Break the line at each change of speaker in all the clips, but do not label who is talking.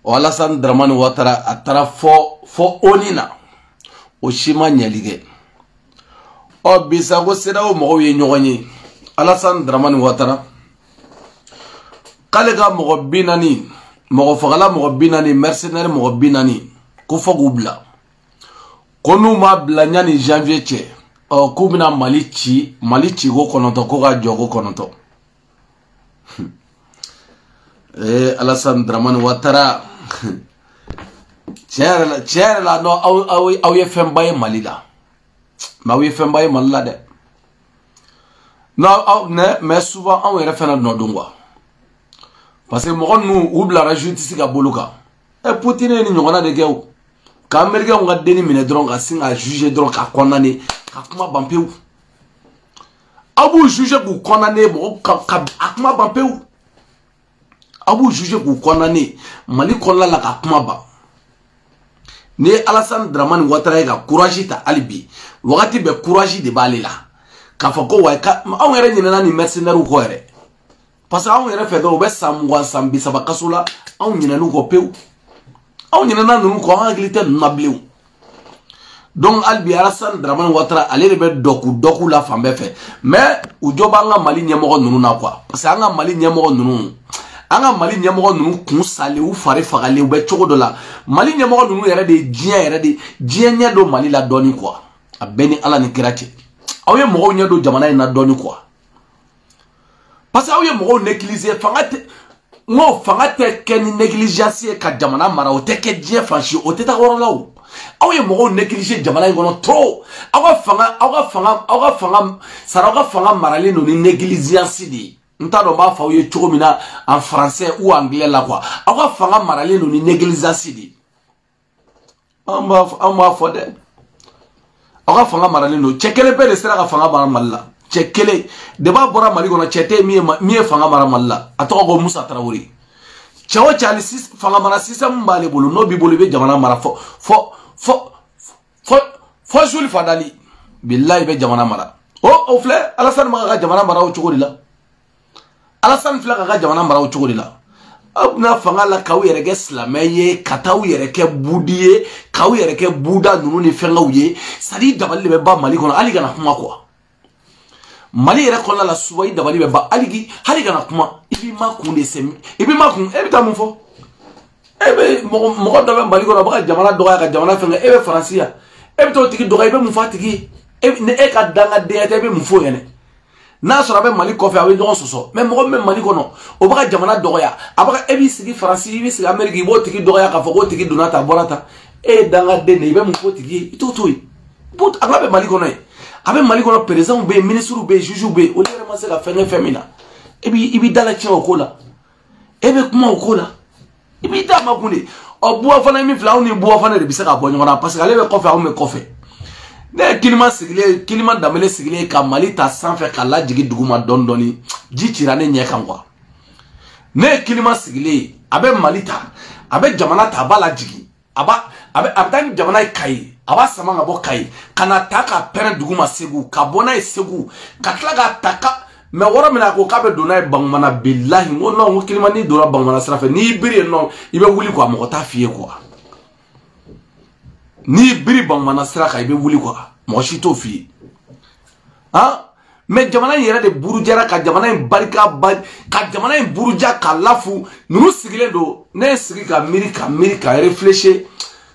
O Alassane Dramane Ouattara a taara fɔ ONU na, o si ma ɲɛli kɛ. Ɔ bi sa ko CEDEAO mɔgɔw ye ɲɔgɔn ye. Alassane Dramane Ouattara k'ale ka mɔgɔ 40, mɔgɔ fagala mɔgɔ 40, mercenaire mɔgɔ 40, ko fɔ k'u bila, ko n'u m'a bila ɲani janvier cɛ, ɔ k'u bɛna Mali ci, Mali ci ko 9, ko ka jɔ ko 9. Ee Alassane Dramane Ouattara, tiɲɛ yɛrɛ la, non, aw ye fɛnba ye Mali la, mais aw ye fɛnba ye Mali la dɛ. Non, aw mais souvent anw yɛrɛ fɛnɛ nɔ don quoi, parce que mɔgɔ ninnu u bilara justice ka bolo kan. Ɛ Poutine ye nin ɲɔgɔnna de kɛ o, ka américain ka denni minɛ dɔrɔn, ka sin ka juger dɔrɔn, ka condamner, ka kuma ban pewu. Aw b'u juger k'u condamner, mɔgɔ ka a kuma ban pewu. Aw b'u juger k'u condamner Mali kɔnɔna la, ka kuma ban. N'i ye Alassane Dramane Ouattara ye ka courage ta hali bi, wagati bɛɛ courage de b'ale la k'a fɔ ko wa anw yɛrɛ ɲinɛna nin mercenaires kɔ yɛrɛ, parce que anw yɛrɛ fɛ dɔrɔn u bɛ san 20, san 30 kaso la, anw ɲinɛn'u kɔ pewu, anw ɲinɛna ninnu kɔ, an hakili tɛ ninnu na bilen. Donc hali bi Alassane Dramane Ouattara ale de bɛ dɔku la fan bɛɛ fɛ, mais u jɔ b'an ka Mali ɲɛmɔgɔ ninnu na quoi, parce que an ka Mali ɲɛmɔgɔ ninnu, an ka Mali ɲɛmɔgɔ ninnu kun salen, u fari fagalen, u bɛ cogo dɔ la. Mali ɲɛmɔgɔ ninnu yɛrɛ de ye diɲɛ yɛrɛ de diɲɛ ɲɛ don Mali la dɔɔni quoi. A bɛɛ ni Ala ni kira cɛ, aw ye mɔgɔw ɲɛ don jamana in na dɔɔni quoi, parce que aw ye mɔgɔw négliger. Fanga tɛ, n ko fanga tɛ kɛ ni négligence ye ka jamana mara, o tɛ kɛ diɲɛ fan si, o tɛ taa yɔrɔ la o. Aw ye mɔgɔw négliger jamana in kɔnɔ trop. Aw ka fanga, aw ka fanga, aw ka fanga sara, aw ka fanga maralen don ni négligence de ye. N t'a dɔn n b'a fɔ aw ye cogo min na en français ou anglais la quoi. Aw ka fanga maralen don ni négligence de ye. An b'a fɔ dɛ, aw ka fanga maralen don. Cɛ kelen bɛɛ de sera ka fanga mara Mali la, cɛ kelen de b'a bɔra Mali kɔnɔ, cɛ tɛ min ye fanga mara Mali la, a tɔgɔ ko Musa Tarawele. Cɛ o cɛ, hali fanga mara système b'ale bolo, n'o b'i bolo i bɛ jamana mara fɔ fɔ fɔ fɔ fɔ Jules Fadali, bilahi i bɛ jamana mara. O filɛ, Alassane b'a ka jamana mara o cogo de la. Alassane filɛ ka jamana mara o cogo de la. Aw bɛna fanga la k'aw yɛrɛ kɛ silamɛ ye, ka t'aw yɛrɛ kɛ budi ye, k'aw yɛrɛ kɛ buda ninnu ni fɛngɛw ye. C'est à dire dabali de bɛ ban Mali kɔnɔ, hali kana kuma quoi. Mali yɛrɛ kɔnɔna la souvent i dabali bɛ ban, hali kana kuma, i b'i ma kun de sɛmi, i b'i ma kun, e bɛ taa mun fɔ? E bɛ mɔgɔ dɔ bɛ Mali kɔnɔ, a bɛ ka jamana dɔgɔya, ka jamana fɛngɛ, e bɛ Faransi yan, e bɛ t'o tigi dɔgɔya, i bɛ mun fɔ a tigi ye? Ni e ka dangadenya tɛ, e bɛ mun f'o ɲɛnɛ? N'a sɔrɔ a bɛ Mali kɔfɛ, a bɛ ɲɔgɔn sɔsɔ, mais mɔgɔ min bɛ Mali kɔnɔ, o bɛ ka jamana dɔgɔya, a bɛ ka, e b'i sigi Faransi, i b'i sigi Amérique, i b'o tigi dɔgɔya k'a fɔ k'o tigi donna tan, a bɔra tan, e ye dangaden de ye, i bɛ mun f'o tigi ye? I t'o to yen. A ka bɛ Mali kɔnɔ yen, a bɛ Mali kɔnɔ, présidents bɛ yen, ministres bɛ yen, juges bɛ yen, olu yɛrɛ ma se ka fɛn kɛ fɛn min na, e b'i da la tiɲɛ o ko la, e bɛ kuma o ko la, i b'i da ma kun de. Ɔ Buwa fana ye min filɛ, anw ni Buwa fana de bɛ se ka bɔ ɲɔgɔn na, parce que ale bɛ kɔfɛ, anw bɛ kɔfɛ. Ne ye Kilima sigilen, Kilima Danbele sigilen ka Mali ta sanfɛ ka lajigin duguma dɔɔni dɔɔni, ji cira ne ɲɛ kan quoi. Ne ye Kilima sigilen, a bɛ Mali ta, a bɛ jamana ta, a b'a lajigin, a bɛ taa ni jamana ye Kayi, a b'a sama ka bɔ Kayi ka na ta ka pɛrɛn duguma Segu, ka bɔ n'a ye Segu, ka tila k'a ta ka mɛ wɔrɔ min na, a ko k'a bɛ don n'a ye Bankumana. Bilahi n ko non, n ko Kilima, n'i donna Bankumana sira fɛ, n'i y'i biri yen nɔ, i bɛ wuli quoi, mɔgɔ t'a f'i ye quoi. N'i biri Bankumana sira kan, i bɛ wuli quoi, mɔgɔ si t'o f'i ye. Han, mais jamana in yɛrɛ de burujara, ka jamana in barika ba, ka jamana in buruja ka lafu. Ninnu sigilen don, ne ye sigi ka miiri, ka miiri, ka réfléchir,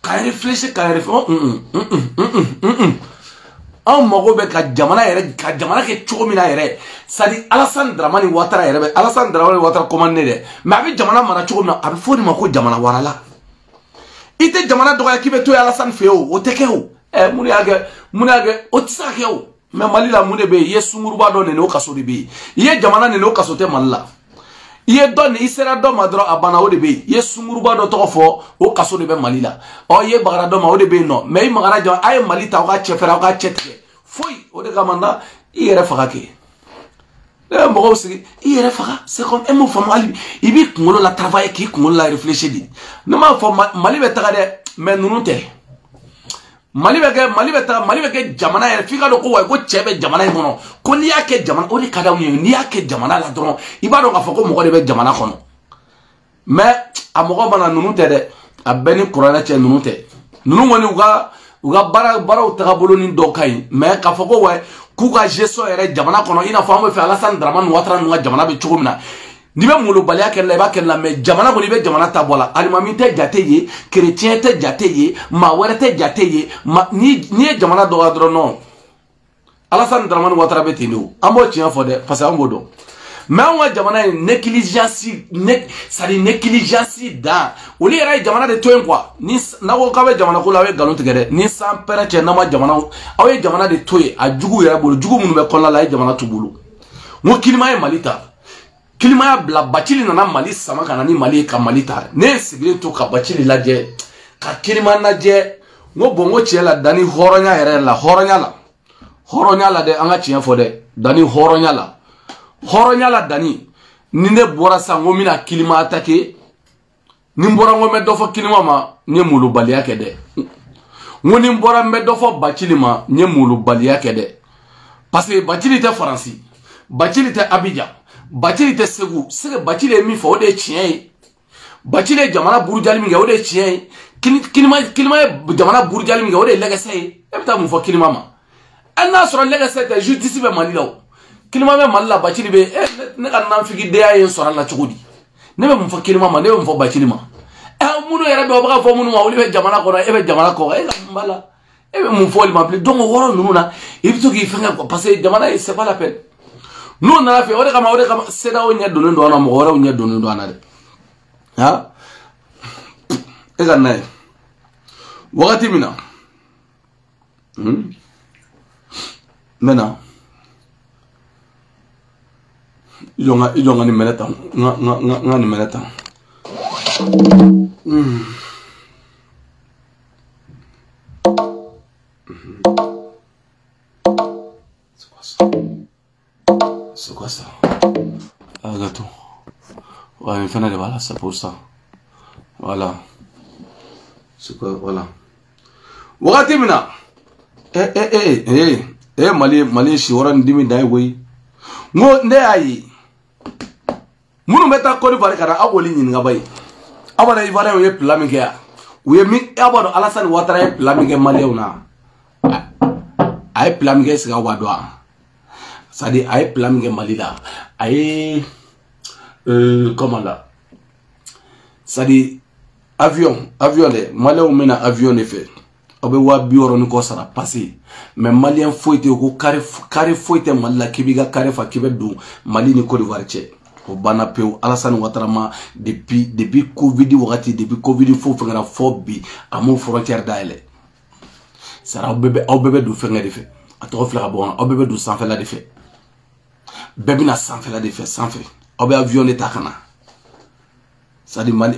ka réfléchir, ka réfléchir. Anw mago bɛ ka jamana yɛrɛ, ka jamana kɛ cogo min na yɛrɛ, c'est à dire Alassane Dramane Ouattara yɛrɛ bɛ, Alassane Dramane Ouattara commandé dɛ, mais a bɛ jamana mara cogo min na, a bɛ fɔ o de ma ko jamana warala. I tɛ jamana dɔgɔya k'i bɛ to Alassane fɛ yen o, o tɛ kɛ o. Ɛ mun de y'a kɛ, mun de y'a kɛ, o tɛ se ka kɛ o. Mais Mali la mun de bɛ yen? I ye sunguruba dɔ neni, o kaso de bɛ yen. I ye jamana neni, o kaso tɛ Mali la. I ye dɔ ni i sera dɔ ma dɔrɔn, a banna, o de bɛ yen. I ye sunguruba dɔ tɔgɔ fɔ, o kaso de bɛ Mali la. Ɔ i ye bagara dɔ ma, o de bɛ yen nɔ. Mais i magara jɔ, a ye Mali ta, aw ka cɛ fɛrɛ, aw ka cɛ tigɛ foyi. O de kama na i yɛrɛ faga kɛ. Ne bɛ mɔgɔw sigi i yɛrɛ faga, c'est comme e m'o faamu hali i b'i kunkolo la travailler, k'i kunkolo la réfléchir de. Ne m'a fɔ Mali bɛ taga dɛ, mais ninnu tɛ. Mali bɛ kɛ, Mali bɛ taga, Mali bɛ kɛ jamana yɛrɛ, f'i ka dɔn ko wa ko cɛ bɛ jamana in kɔnɔ, ko n'i y'a kɛ jamana, o de ka d'anw ye. N'i y'a kɛ jamana la dɔrɔn, i b'a dɔn k'a fɔ ko mɔgɔ de bɛ jamana kɔnɔ. Mais A mɔgɔ mana ninnu tɛ dɛ, a bɛɛ ni kuranɛ cɛ ninnu tɛ. Ninnu kɔni u ka baaraw tagabolo ni dɔ ka ɲi, mais k'a fɔ ko wa k'u ka gestion yɛrɛ jamana kɔnɔ, i n'a fɔ an bɛ fɛ Alassane Dramane Ouattara ninnu ka jamana bɛ cogo min na. N'i bɛ molobaliya kɛ la, i b'a kɛ la, mais jamana kɔni i bɛ jamana ta bɔ la. Alimami tɛ jate ye, chrétien tɛ jate ye, maa wɛrɛ tɛ jate ye. N'i ye jamana dɔgɔya dɔrɔn, non. Alassane Dramane Ouattara bɛ ten de o. An b'o tiɲɛ fɔ dɛ, parce que an b'o dɔn. Mais anw ka jamana ye négligence, c'est à dire négligence dan. Olu yɛrɛ ye jamana de to yen quoi. Ni n'aw ko k'aw bɛ jamana ko la, aw ye nkalon tigɛ dɛ. Ni san pɛrɛn cɛ, n'aw ma jamana, aw ye jamana de to yen a juguw yɛrɛ bolo, jugu minnu bɛ kɔnɔna la, a ye jamana t'u bolo. N ko climat ye Mali ta. Climat y'a bila, Bacili nana Mali sama ka na ni Mali ye ka Mali ta. Ne ye sigilen to ka Bacili lajɛ, ka climat lajɛ. N ko bon, n ko tiɲɛ la, danni hɔrɔnya yɛrɛ la, hɔrɔnya la. Hɔrɔnya la dɛ, an ka tiɲɛ fɔ dɛ, danni hɔrɔnya la. Hɔrɔnya la danni, ni ne bɔra sisan ko n bɛna climat attaquer, ni n bɔra n ko n bɛ dɔ fɔ climat ma, n ye molobaliya kɛ dɛ. N ko ni n bɔra n bɛ dɔ fɔ Bacili ma, n ye molobaliya kɛ dɛ. Parce que Bacili tɛ Faransi, Bacili tɛ Abidjan, Bacili tɛ Segu. Sege Bacili ye min fɔ, o de ye tiɲɛ ye. Bacili ye jamana burujali min kɛ, o de ye tiɲɛ ye. Climat ye jamana burujali min kɛ, o de ye lɛgɛsɛ ye. E bɛ taa mun fɔ climat ma? Hali n'a sɔrɔ lɛgɛsɛ tɛ, justice bɛ Mali la o. Climat bɛ Mali la, Bacili bɛ ne ka nanfigidenya ye n sɔrɔ a la cogo di? Ne bɛ mun fɔ climat ma? Ne bɛ mun fɔ Bacili ma? Minnu yɛrɛ bɛ, o bɛ ka fɔ minnu ma, olu bɛ jamana kɔnɔ, e bɛ jamana kɔ, e ka mun b'a la? E bɛ mun fɔ olu ma bilen? Donc o yɔrɔ ninnu na, i bɛ to k'i fɛngɛ quoi, parce que jamana ye, c'est pas la peine. N'u nana fɛ, o de kama CEDEAO ɲɛ donnen don an na, mɔgɔ wɛrɛw ɲɛ donnen don an na dɛ. Han, e ka n'a ye wagati min na, n bɛ na. I jɔ n ka nin mɛnɛ tan, n ka nin mɛnɛ tan. C'est quoi ça? C'est quoi ça? Ah, gâteau. Ouais, mais fana de voilà, c'est pour ça. Voilà. C'est quoi, voilà. Wagati min na, Mali si wɔrɔ ni dimi dan ye koyi. N ko ne y'a ye minnu bɛ taa Côte d'Ivoire ka na, aw k'olu ɲininka ba ye. Aw b'a dɔn Ivoirien ye plan min kɛ yan, u ye min, aw b'a dɔn Alassane Ouattara ye plan min kɛ Maliyɛnw na. A ye plan min kɛ, est-ce que aw b'a dɔn wa? C'est-à-dire a ye plan min kɛ Mali la, a ye comment là, c'est-à-dire avion dɛ, Maliyɛnw bɛna avion de fɛ, aw bɛ 60 000 ni kɔ sara passé. Mais Maliyɛn foyi tɛ yen ko carré foyi tɛ Mali la k'i b'i ka carré fa k'i bɛ don Mali ni Côte d'Ivoire cɛ. O banna pewu. Alassane Ouattara ma depuis Covid wagati, depuis Covid fo fɛn kɛra fɔ bi, a m'o frontière dayɛlɛ. Sara aw bɛɛ bɛ don fɛnkɛ de fɛ, a tɔgɔ filɛ ka bɔ kɔnɔ, aw bɛɛ bɛ don sanfɛla de fɛ, bɛɛ bɛna sanfɛla de fɛ, sanfɛ aw bɛ avion de ta ka na. C'est-à-dire Mali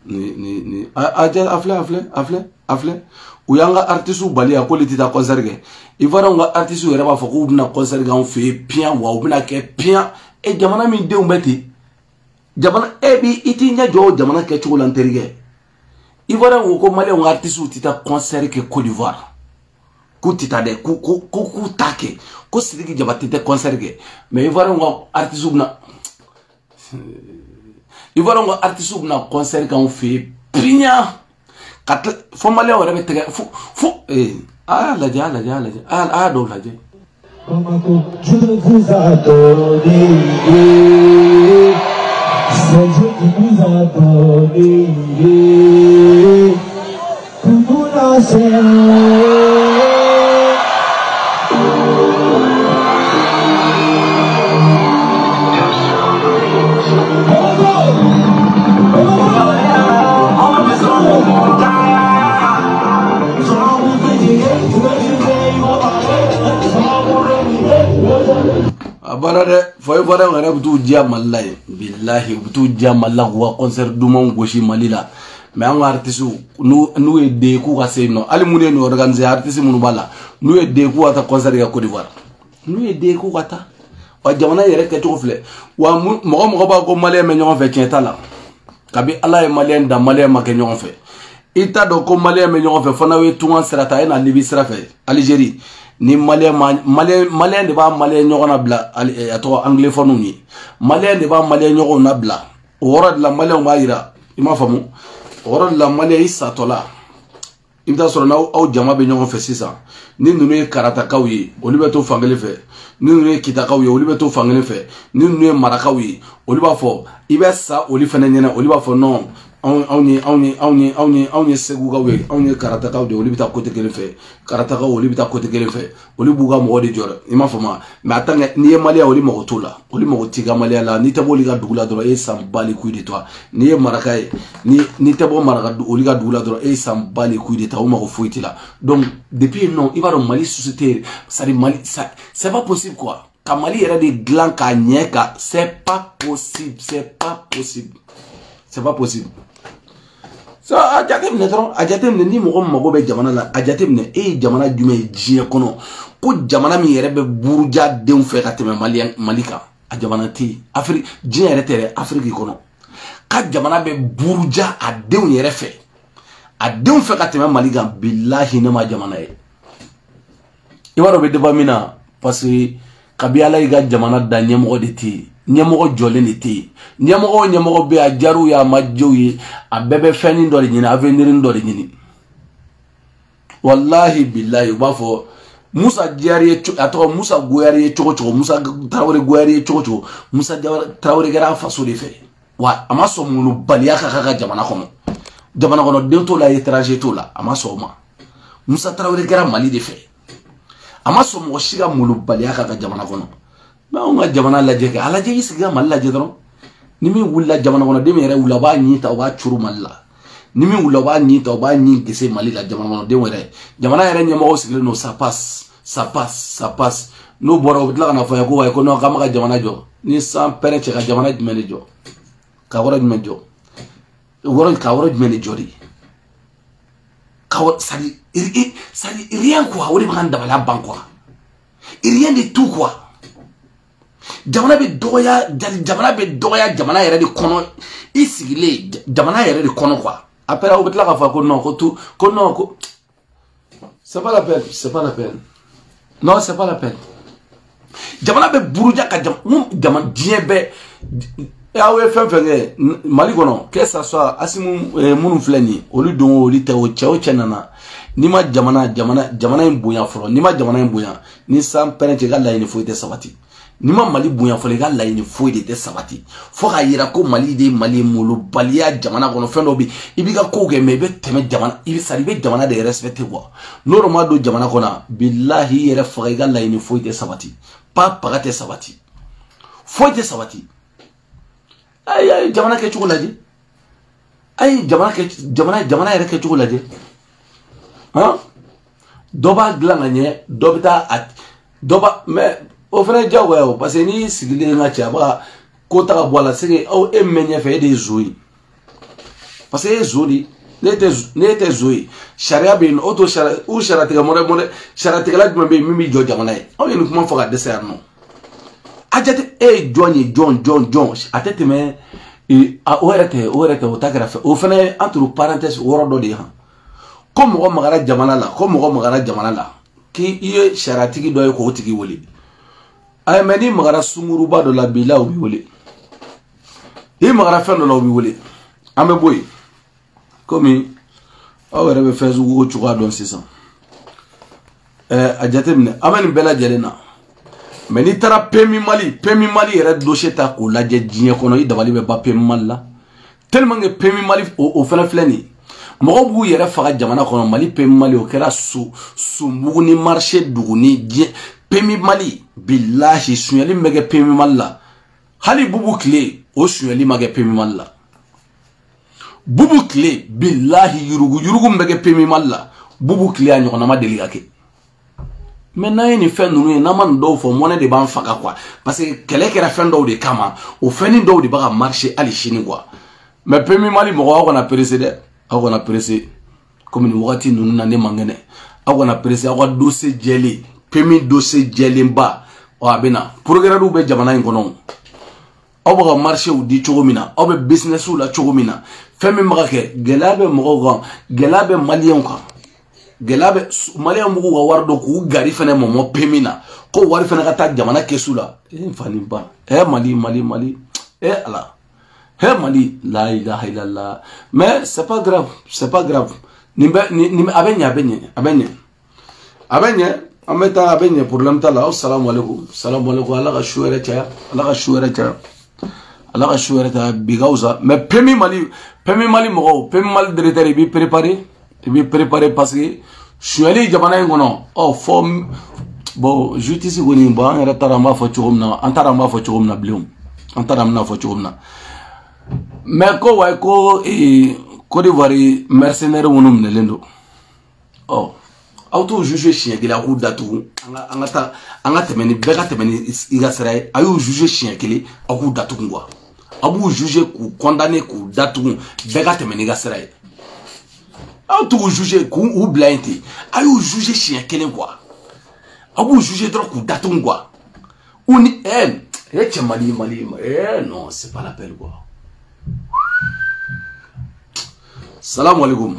ni a filɛ u y'an ka artistes bali yan k'olu tɛ taa concert kɛ. Ivoirien ka artistes yɛrɛ b'a fɔ k'u bɛna concert kɛ anw fɛ yen piyan, wa u bɛna kɛ piyan. E jamana min denw bɛ ten, jamana e bi i t'i ɲɛ jɔ o jamana kɛcogo la n terikɛ. Ivoirien ko ko Maliyɛnw ka artistes tɛ taa concert kɛ Côte d'Ivoire, k'u tɛ taa dɛ, k'u t'a kɛ, ko Sidiki Diabaté tɛ concert kɛ. Mais Ivoirien ka artistes bɛna, Ivoirien ka artistes bɛna concert kɛ anw fɛ yen piyan, ka tila fo Maliyɛnw yɛrɛ bɛ tɛgɛ fo a y'a lajɛ, a y'a lajɛ, a y'a dɔw lajɛ.
Bamako, Dieu vous a donné, c'est Dieu qui nous a donné, pour nous la.
A banna dɛ, fo Ivoirien yɛrɛ bɛ t'u diya Mali la yen, bilahi u bɛ t'u diya Mali la k'u ka concert dumanw gosi Mali la. Mais an ka artistes n'u ye den k'u ka se yen nɔ, hali minnu ye nin organiser, artistes minnu b'a la, n'u ye den k'u ka taa concert kɛ Côte d'Ivoire, n'u ye den k'u ka taa. Wa jamana yɛrɛ kɛcogo filɛ, wa mɔgɔ b'a ko Maliyɛn bɛ ɲɔgɔn fɛ, tiɲɛ t'a la. Kabi Ala ye Maliyɛn dan, Maliyɛn ma kɛ ɲɔgɔn fɛ. I t'a dɔn ko Maliyɛn bɛ ɲɔgɔn fɛ fo n'aw ye tunga sira ta, e na Libi sira fɛ, Algérie. Ni Maliyɛn de b'a Maliyɛn ɲɔgɔn nabila, a tɔgɔ anglophone ye, Maliyɛn de b'a Maliyɛn ɲɔgɔn nabila. O yɔrɔ de la Maliyɛnw b'a yira I m'a faamu o yɔrɔ de la maliyɛn i satɔ la i bɛ taa sɔrɔ n'aw aw jama bɛ ɲɔgɔn fɛ sisan ni ninnu ye karatakaw ye olu bɛ to fankelen fɛ ni ninnu ye kitakaw ye olu bɛ to fankelen fɛ ni ninnu ye marakaw ye olu b'a fɔ i bɛ sa olu fana ɲɛna olu b'a fɔ non anw ye segukaw ye anw ye karatakaw de ye olu bɛ taa côté kelen fɛ karatakaw olu bɛ taa côté kelen fɛ olu b'u ka mɔgɔ de jɔ dɛ i m'a faamu mais en tant que n'i ye maliyɛn olu mago t'o la olu mago t'i ka maliyɛn la n'i tɛ bɔ olu ka dugu la dɔrɔn e s'en bat les couilles de toi n'i ye maraka ye ni n'i tɛ bɔ maraka olu ka dugu la dɔrɔn e s'en bat les couilles de toi o mago foyi t'i la. Donc depuis non i b'a dɔn Mali société, c'est à dire Mali, ça c'est pas possible quoi, ka Mali yɛrɛ de dilan k'a ɲɛ ka c'est pas possible, c'est pas possible, c'est pas possible. Ça a jateminɛ dɔrɔn a jateminɛ ni mɔgɔ mago bɛ jamana la a jateminɛ e ye jamana jumɛn ye diɲɛ kɔnɔ ko jamana min yɛrɛ bɛ buruja denw fɛ ka tɛmɛ Mali kan a jamana tɛ yen Afiriki diɲɛ yɛrɛ tɛ dɛ Afiriki kɔnɔ ka jamana bɛ buruja a denw yɛrɛ fɛ a denw fɛ ka tɛmɛ Mali kan bilahi ne ma jamana ye. I b'a dɔn o bɛ débat min na parce que kabi Ala y'i ka jamana da ɲɛmɔgɔ de tɛ yen ɲɛmɔgɔ jɔlen de tɛ yen ɲɛmɔgɔ o ɲɛmɔgɔ bɛ yen a diyar'u ye a ma diya u ye a bɛɛ bɛ fɛnnin dɔ de ɲini avenir dɔ de ɲini walahi bilahi u b'a fɔ Musa diyar'i ye a tɔgɔ Musa goyar'i ye cogo cogo Musa Tarawele goyar'i ye cogo cogo Musa Tarawele kɛra a faso de fɛ wa a ma sɔn molobaliya ka k'a ka jamana kɔnɔ jamana kɔnɔ den t'o la étranger t'o la a ma sɔn o ma. Musa Tarawele kɛra Mali de fɛ a ma sɔn mɔgɔ si ka molobaliya k'a ka jamana kɔnɔ. Mais anw ka jamana lajɛ kɛ a lajɛ i sigi ka Mali lajɛ dɔrɔn ni min wulila jamana kɔnɔ den min yɛrɛ wulila a b'a ɲin ta o b'a curu Mali la ni min wulila o b'a ɲin ta o b'a ɲin gese Mali la jamana kɔnɔdenw yɛrɛ jamana yɛrɛ ɲɛmɔgɔw sigilen don ça passe ça passe ça passe n'o bɔra u bɛ tila ka na fɔ an ye ko wayi ko non k'an bɛ ka jamana jɔ ni san pɛrɛn cɛ ka jamana jumɛn de jɔ ka yɔrɔ jumɛn jɔ yɔrɔ ka yɔrɔ jumɛn de jɔ de ka c'est à dire rien quoi o de bɛ ka n dabaliya ban quoi, rien de tout quoi. Jamana bɛ dɔgɔya jamana bɛ dɔgɔya jamana yɛrɛ de kɔnɔ i sigilen jamana yɛrɛ de kɔnɔ quoi. Après aw bɛ tila k'a fɔ ko non ko tout ko non ko c'est pas la peine, c'est pas la peine, non c'est pas la peine. Jamana bɛ buruja ka jama diɲɛ bɛɛ aw ye fɛn fɛn kɛ Mali kɔnɔ que ça soit Asimu minnu filɛ nin ye olu don olu tɛ o cɛ o cɛ nana n'i ma jamana jamana jamana in bonya fɔlɔ n'i ma jamana in bonya ni san pɛrɛn cɛ i ka laɲini foyi tɛ sabati n'i ma Mali bonya fɔlɔ i ka laɲini foyi de tɛ sabati fo k'a yira ko Mali de ye Mali ye molobaliya jamana kɔnɔ fɛn dɔ bɛ yen i b'i ka kow kɛ mais i bɛ tɛmɛ jamana i bɛ sari i bɛ jamana de respecter quoi. N'o ma don jamana kɔnɔ bilahi i yɛrɛ faga i ka laɲini foyi tɛ sabati pa paga tɛ sabati foyi tɛ sabati. A ye jamana kɛcogo lajɛ a ye jamana kɛ jamana jamana yɛrɛ kɛcogo lajɛ han dɔ b'a dilan ka ɲɛ dɔ bɛ taa a dɔ b'a mais o fana ye diyagoya o parce que n'i sigilen ka cɛ a b'a ko ta ka bɔ a la c'est que aw e min bɛ ɲɛfɛ e de ye zo ye parce que e ye zo de ne tɛ zo ye sariya bɛ yen o to sariya u sariya tigɛ mɔdɛ mɔdɛ sariya tigɛla jumɛn bɛ yen min b'i jɔ jamana ye aw ye nin kuma fɔ ka dɛsɛ yan nɔ a jate e ye jɔn ye jɔn jɔn jɔn a tɛ tɛmɛ o yɛrɛ tɛ o yɛrɛ tɛ o ta kɛra fɛ o fana ye entre parenthèses wɔɔrɔ dɔ de ye han ko mɔgɔ magara jamana la ko mɔgɔ magara jamana la k'i ye sariyatigi dɔ ye k'o tigi wele ayi mais n'i magara sunguruba dɔ la bi la o b'i wele n'i magara fɛn dɔ la o b'i wele an bɛ bɔ yen komi aw yɛrɛ bɛ fɛn sugu cogoya dɔn sisan a jateminɛ an bɛ nin bɛɛ lajɛlen na mais n'i taara PMU Mali PMU Mali yɛrɛ dossier ta k'o lajɛ diɲɛ kɔnɔ i dabali bɛ ban PMU Mali la tellement que PMU Mali o fana filɛ nin ye mɔgɔw b'u yɛrɛ faga jamana kɔnɔ Mali PMU Mali o kɛra so sonbugu ni marché dugu ni diɲɛ PMU Mali bilahi sonyali min bɛ kɛ PMU Mali la hali Bubu tile o sonyali ma kɛ PMU Mali la Bubu tile bilahi yurugu yurugu min bɛ kɛ PMU Mali la Bubu tile a ɲɔgɔnna ma deli ka kɛ. Mais n'an ye nin fɛn ninnu ye n'an ma nin dɔw fɔ mɔnɛ de b'an faga quoi parce que kɛlɛ kɛra fɛn dɔw de kama o fɛnnin dɔw de bɛ ka marcher hali sini quoi. Mais PMU Mali mɔgɔw aw kana presser dɛ aw kana presser komi nin wagati ninnu na ne man kɛnɛ aw kana presser aw ka dossier jɛlen PMU dossier jɛlenba ɔ a bɛ na procureur bɛ jamana in kɔnɔ aw bɛ ka marché di cogo min na aw bɛ business la cogo min na fɛn min bɛ ka kɛ gɛlɛya bɛ mɔgɔw kan gɛlɛya bɛ maliyɛnw kan gɛlɛya bɛ maliyɛnw b'u ka wari dɔn k'u gari fɛnɛ mɔmɔ PMU na ko wari fɛnɛ ka taa jamana kɛsu la e n fa ni ba ɛ Mali Mali Mali e Ala He Mali la ilaha illallah. Mais c'est pas grave, c'est pas grave. Nin bɛ nin a bɛ ɲɛ, a bɛ ɲɛ, a bɛ ɲɛ, a bɛ ɲɛ. An bɛ taa, a bɛ ɲɛ, problème t'a la. Aw salamu aleykum, salamu aleykum. Ala ka su yɛrɛ caya, Ala ka su yɛrɛ caya, Ala ka su yɛrɛ caya. Bi ka fisa. Mais PMU Mali, PMU Mali mɔgɔw, PMU Mali directeur, i b'i préparer, i b'i préparer parce que sonyali jamana in kɔnɔ, ɔ fɔ bon justice kɔni, bon an yɛrɛ taara an b'a fɔ cogo min na, an taara an b'a fɔ cogo min na bilen, an taara an bɛna fɔ cogo min na. Mais ko wayi ko Côte d'Ivoire mercenaire minnu minɛlen don, ɔ aw t'u juger siɲɛ kelen, a k'u datugu, an ka taa, an ka tɛmɛ ni bɛɛ ka tɛmɛ ni i ka sira ye. A y'u juger siɲɛ kelen, aw k'u datugu quoi. Aw b'u juger k'u condamner k'u datugu, bɛɛ ka tɛmɛ n'i ka sira ye. Aw t'u juger k'u bila yen ten, a y'u juger siɲɛ kelen quoi. Aw b'u juger dɔrɔn k'u datugu quoi. U ni cɛ Mali Mali, non, c'est pas la peine quoi. Salam alaikum.